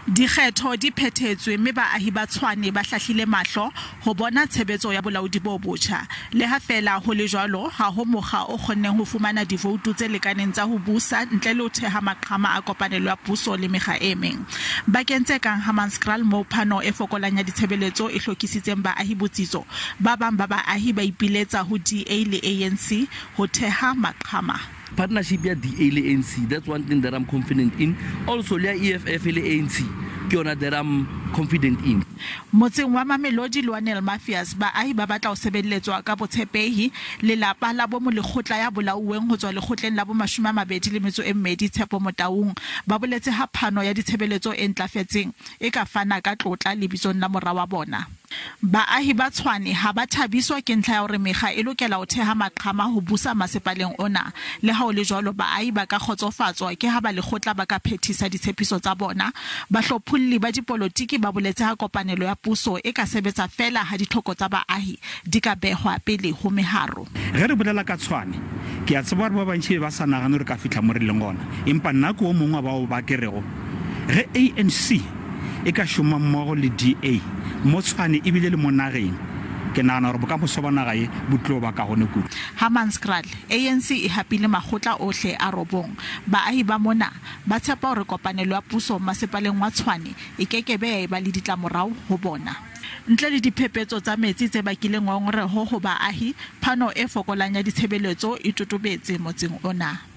Dikgetho di phethetswe mme baahi ba Tshwane ba hlahlile mahlo ho bona tshebetso ya bolaodi bo botjha. Leha feela ho le jwalo, ha ho mokga o kgonneng ho fumana divoutu tse lekaneng tsa ho busa ntle le ho theha maqhama a kopanelo ya puso le mekga e meng. Bakeng tse kang Hammanskraal moo phano e fokolang ya ditshebeletso e hlokisitseng baahi botsitso, ba bang ba baahi ba ipiletsa ho DA le ANC ho theha maqhama. Partnership ya DA le ANC, that's one thing that I'm confident in. Also le ya EFF le ANC ke yona that I'm confident in. Motseng wa Mamelodi le wa Nellmapius, baahi ba batla ho sebeletswa ka botshepehi. Lelapa la bo molekgotla ya bolauweng ho tswa lekgotleng la bo 22 Tshepo Motaung ba boletse ha phano ya ditshebeletso e ntlafetseng e ka fana ka tlotla lebitsong la mora wa bona. Baahi ba Tshwane ha ba thabiswa ke ntlha ya hore mekga e lokela ho theha maqhama ho busa masepaleng ona. Le ha ho le jwalo, baahi ba ka kgotsofatswa ke ha balekgotla ba ka phethisa ditshepiso tsa bona. Bahlopholli ba dipolotiki ba boletse ha kopanelo ya puso e ka sebetsa feela ha ditlhoko tsa baahi di ka behwa pele ho meharo. Ge re bolela ka Tshwane, ke a tseba gore ba bantši be ba sa nagane gore ka fihla mo re leng gona, empa nna ke o mongwe wa bao ba ke rego ge ANC e ka šoma mmogo le DA mo Tshwane ebile le mo nageng, ke nagana gore bokamoso ba naga ye bo tlo ba kaone kudu. Hammanskraal, ANC e hapile makgotla ohle a robong. Baahi ba mona ba tshepa hore kopanelo ya puso masepaleng wa Tshwane e ke ke be ya eba le ditlamorao ho bona. Ntle le diphepetso tsa metsi tse bakileng ngongoreho ho baahi, phano e fokolang ya ditshebeletso e totobetse motseng ona.